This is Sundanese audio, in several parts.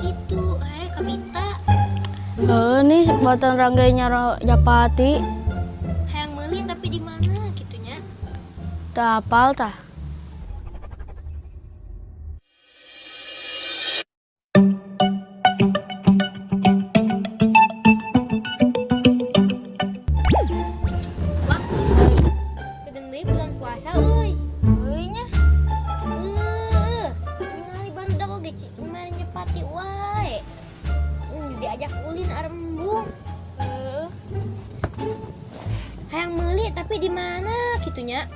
gitu. Ayo kabita. Heuh nih batan rangge nyaro japati. Hayang meuli tapi di mana kitu nya? Teu apal tah. Wah. Kedeung deui bulan puasa euy. Heuy nya. Heeh. Ningali barudak oge kemarin nyepati wae. Diajak ulin arembung. Heeh. Hayang meuli tapi di mana kitu nya?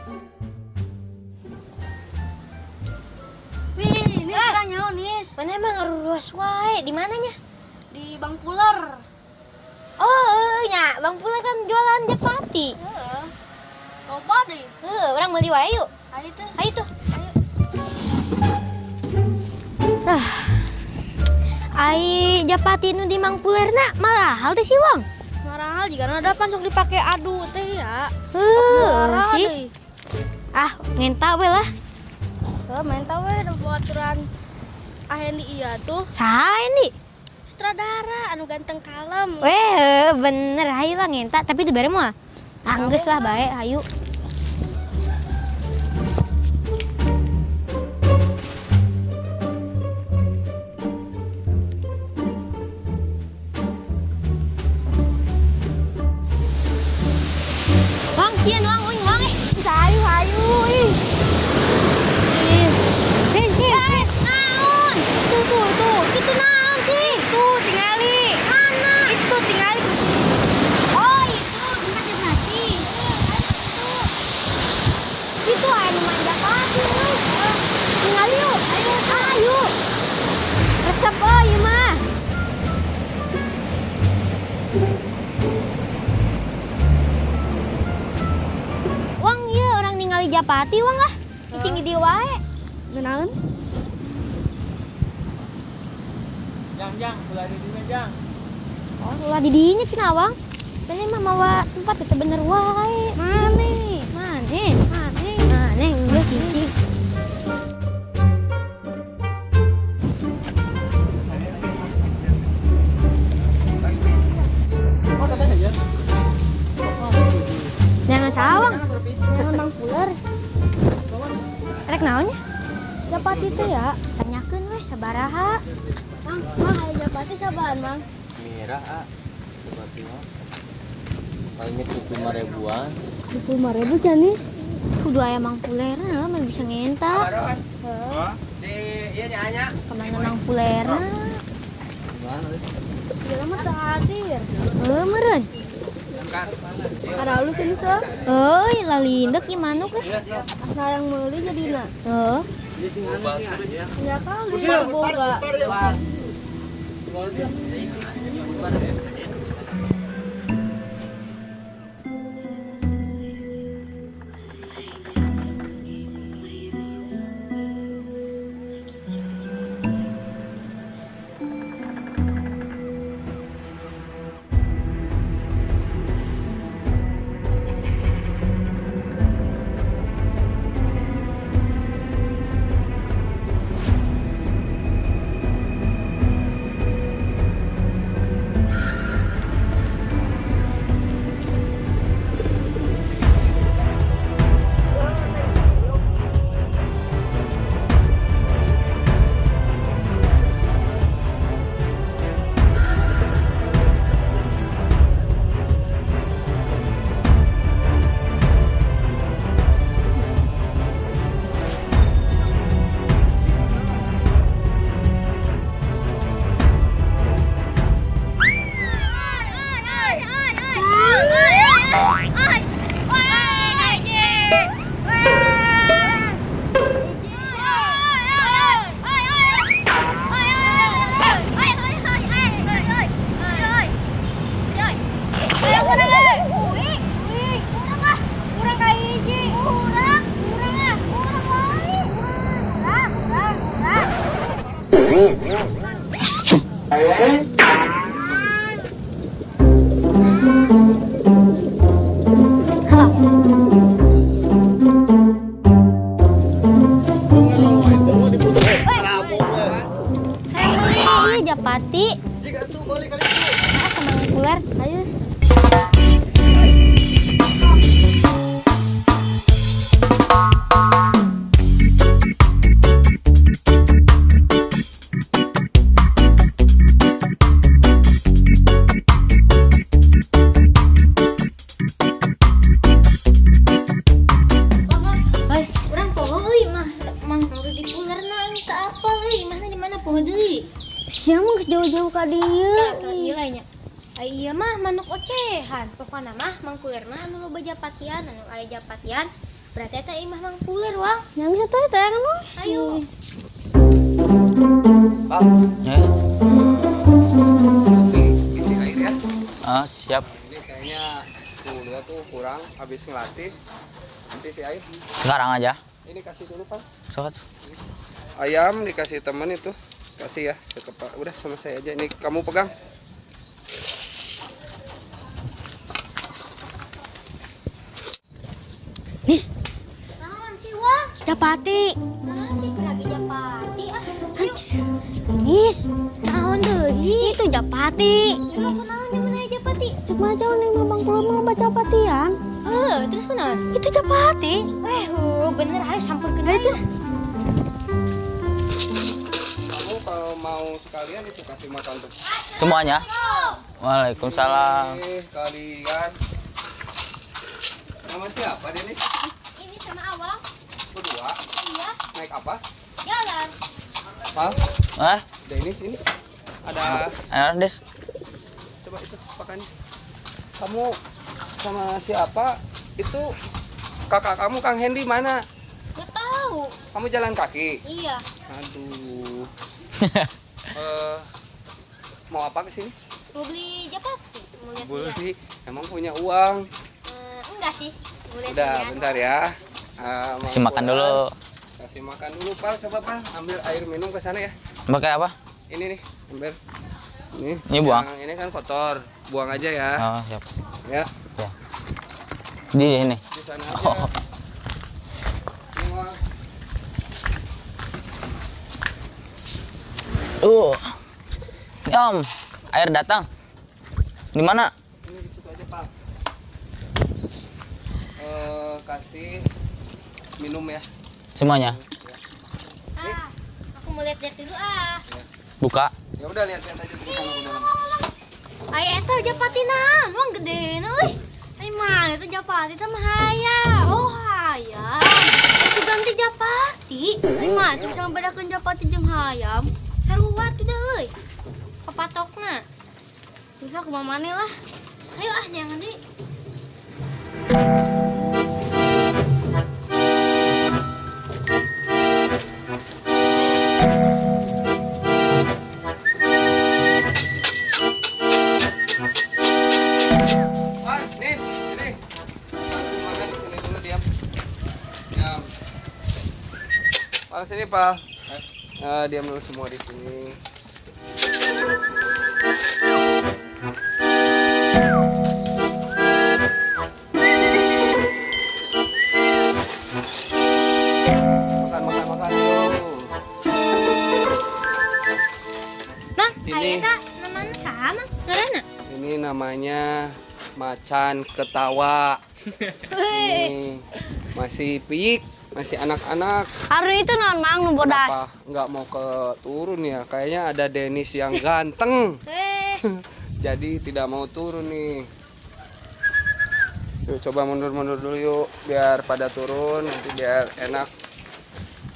Wih, ini kita nyaho nis. Mana emang ngaruruas wae di mananya? Di Bang Puler. Oh, heueuh nya, Bang Puler kan jualan japati. Heeh. Loba deh. Heueuh, urang meuli wae yuk. Ayo tuh. Ayo tuh. Ayo. Ah. Ai japati nu di Mang Pulerna marahal teh si Wang. Marahal jika ada pan sok dipake adu teh ya. Heueuh sih. Ah, ngenta we lah. Heuh, menta we da baturan Ahendi iya tuh. Saha Hendi? Sutradara anu ganteng kalem. Weh, bener hayu lah ngenta, tapi dibere moal. Anggeus lah bae, hayu. Wang, sieun Wang, uing Wang eh. Hayu hayu ih. Ih. Ih, ih. Naon? Tuh tuh tuh. Itu naon sih? Tuh tingali. Mana? Itu tingali. Oh, itu tempat nasi. Itu aya nu main japati euy. Tingali yuk. Ayo, ayo. Resep euy ieu mah. Wang ieu orang ningali japati Wang ah. Cicing di dieu wae. Geunaeun? Jang, jang, ulah di dinya, jang. Oh, ulah di dinya cenah Wang. Ini mah mawa tempat teu bener wae. Mane? Mane? Mane? Mane geus cicing. Oh, kata saja. Jangan sawang. Jangan Bang Puler. Rek naonnya? Japati teh ya. Tanyakeun weh sabaraha. Mang, mang aya japati sabahan, Mang. Mirah, ah. Japati mah. Palingnya 25 ribuan. 25.000 Canis. Kudu aya Mang Pulerna mah bisa ngenta. Heeh. Di iya nya anya. Kemana Mang Pulerna? Gimana? Jalan mah teu hadir. Heuh meureun. Ada halus ini seuh. Euy, lalindek ieu manuk eh. Asa yang meuli jadina. Heuh. Ya kali boga. Japati. Jika tuh boleh kali itu. Ah, sama Kuler. Ayo. Siapa jauh-jauh ka dieu? Ieu lainnya. Ai ieu mah manuk ocehan. Pokona mah Mang Kuler mah anu loba japatian, anu aya japatian. Berarti eta imah Mang Kuler, Wang. Yang geus teh teh nu. Ayo. Bang. Isi air ya. Ah, siap. Ini kayaknya kuliah tuh kurang habis ngelatih. Nanti isi air. Sekarang aja. Ini kasih dulu, Pak. Sok. Ayam dikasih teman itu. Kasih ya, sekepak. Udah sama saya aja. Ini kamu pegang. Nis. Naon sih, Wang? Japati. Naon sih lagi japati ah. Nis, naon deui? Itu japati. Emang kunaon di mana japati? Cek mah jauh nih Bang Kuler mah baca japatian. Heuh, terus kunaon? Itu japati. Bener ayo sampurkeun aja. Kalau mau sekalian itu kasih makan tuh. Semuanya? Waalaikumsalam. Kalian. Nama siapa, Denis? Ini sama Awang. Berdua? Iya. Naik apa? Jalan. Pak? Hah? Denis ini ada. Ada, Des. Coba itu pakannya. Kamu sama siapa? Itu kakak kamu Kang Hendy mana? Gak tahu. Kamu jalan kaki? Iya. Aduh. Mau apa ke sini? Mau beli japati. Mau lihat-lihat. Beli. Emang punya uang? Enggak sih. Mau lihat. Udah, bentar ya. Kasih makan dulu. Kasih makan dulu, Pal. Coba, Pal, ambil air minum ke sana ya. Pakai apa? Ini nih, ambil. Ini. Ini buang. Yang ini kan kotor. Buang aja ya. Oh, siap. Ya. Ya. Di sini. Di sana aja. Oh. Ini, Wang. Ini Om, air datang. Di mana? Ini di situ aja, Pak. Kasih minum ya. Semuanya. Ah, aku mau lihat-lihat dulu ah. Ya. Buka. Ya udah lihat-lihat aja dulu sana udah. Ai eta japati naon? Wang gede euy. Ai mana itu japati sama hayam. Oh, hayam. Itu ganti japati. Ai mah tuh bisa ngebedakeun japati jeung hayam. Sarua tuh deh euy. Papatokna. Bisa kumaha maneh lah. Ayo ah jangan deui. Wah, nih, sini. Makan di sini dulu diam. Diam. Pal sini, Pal. Diam dulu semua di sini. Makan, makan, makan dulu. Bang, Ini. aya namanya sama ngaranna? Ini namanya macan ketawa. Ini masih piik, masih anak-anak. Aduh itu naon Mang nu bodas. Kenapa nggak mau ke turun ya? Kayaknya ada Denis yang ganteng. Jadi tidak mau turun nih. Yuk, coba mundur-mundur dulu yuk, biar pada turun nanti biar enak.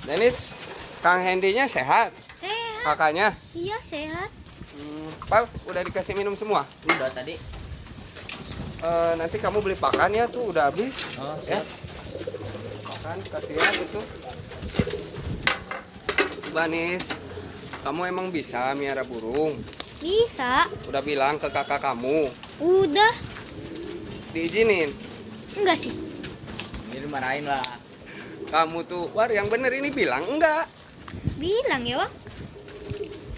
Denis, Kang Hendy-nya sehat? Sehat. Kakaknya? Iya, sehat. Pal, udah dikasih minum semua? Udah tadi. Nanti kamu beli pakan ya, tuh udah habis. Oh, ya. Pakan, kasihan itu. Banis, kamu emang bisa miara burung? Bisa. Udah bilang ke kakak kamu? Udah. Diizinin? Enggak sih. Ini dimarahin lah. Kamu tuh, war yang bener ini bilang enggak? Bilang ya, Wak.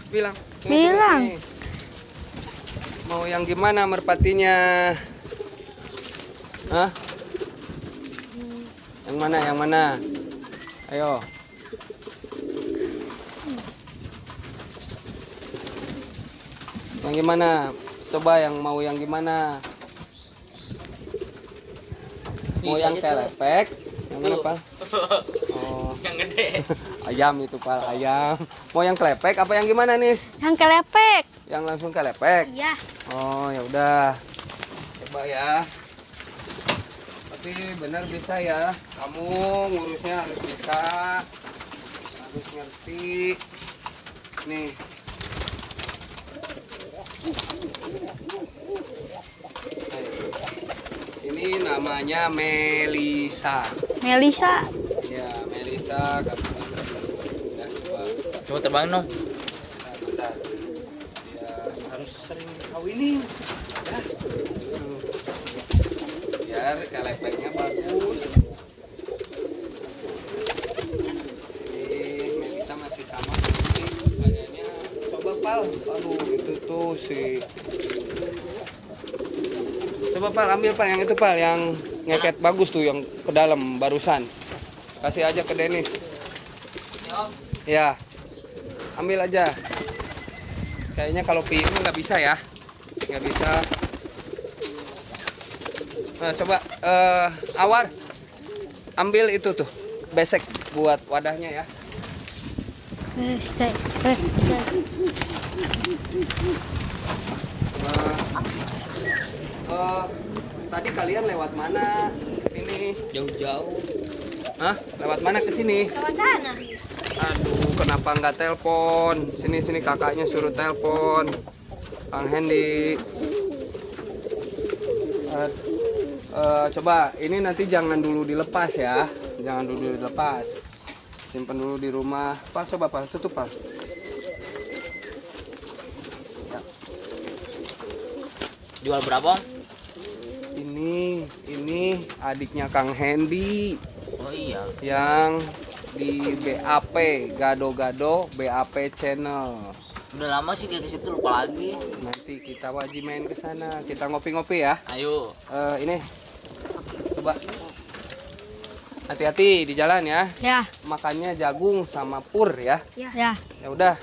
Bilang. Bilang. Sini. Mau yang gimana merpatinya? Hah? Yang mana? Yang mana? Ayo. Yang gimana? Coba yang mau yang gimana? Mau yang kelepek? Yang mana, Pal? Oh. Yang gede. Ayam itu, Pal, ayam. Mau yang kelepek apa yang gimana, Nis? Yang kelepek. Yang langsung kelepek? Iya. Oh, ya udah. Coba ya. Tapi benar bisa ya. Kamu ngurusnya harus bisa. Harus ngerti. Nih. Ayo. Ini namanya Melisa. Melisa. Iya, Melisa. Udah, coba. Coba terbangin dong. Bentar, bentar. Ya, harus sering kawinin. Ya. Biar kelepeknya bagus. Ini Melisa masih sama. Kayaknya coba, Pal. Aduh, itu tuh si. Coba, Pal, ambil, Pal, yang itu, Pal, yang ngeket bagus tuh, yang ke dalam barusan. Kasih aja ke Denis. Ya, ambil aja. Kayaknya kalau piyem nggak bisa ya, nggak bisa. Nah, coba Awar, ambil itu tuh, besek buat wadahnya ya. Besek, besek. Tadi kalian lewat mana ke sini? Jauh-jauh. Hah? Lewat mana ke sini? Lewat sana. Aduh, kenapa nggak telepon? Sini-sini kakaknya suruh telepon. Kang Hendy. Coba ini nanti jangan dulu dilepas ya. Jangan dulu dilepas. Simpan dulu di rumah. Pak, coba Pak, tutup Pak. Ya. Jual berapa? Ini adiknya Kang Hendy. Oh iya. Yang di BAP Gado-Gado BAP Channel. Udah lama sih gak ke situ, lupa lagi. Nanti kita wajib main ke sana. Kita ngopi-ngopi ya. Ayo. Ini. Coba. Hati-hati di jalan ya. Ya. Makannya jagung sama pur ya. Ya. Ya. Ya udah.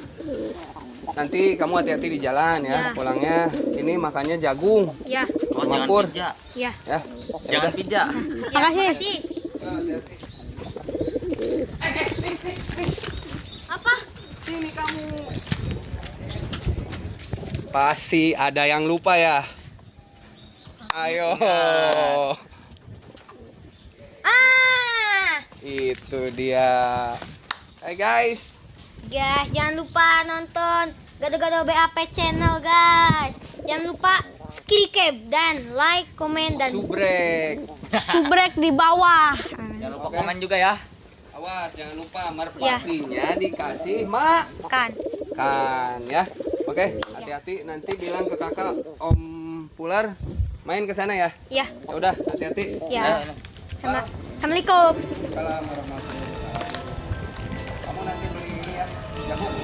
Nanti kamu hati-hati di jalan ya, ya. Pulangnya. Ini makannya jagung. Ya. Oh, sama jangan pur. Pija. Ya. Ya. Jangan pija. Ya, makasih. Hati-hati. Apa? Sini kamu. Pasti ada yang lupa ya. Ayo. Ah. Itu dia. Hai guys. Guys, jangan lupa nonton Gado-Gado BAP Channel, guys. Jangan lupa subscribe dan like, komen dan subrek. Subrek di bawah. Jangan lupa komen juga ya. Awas, jangan lupa merpatinya ya. Dikasih makan. Kan ya. Oke, hati-hati nanti bilang ke kakak Om Pular main ke sana ya. Iya. Ya udah, hati-hati. Ya. Sama. Assalamualaikum. Salam warahmatullahi wabarakatuh. Kamu nanti beli ini ya, jagung.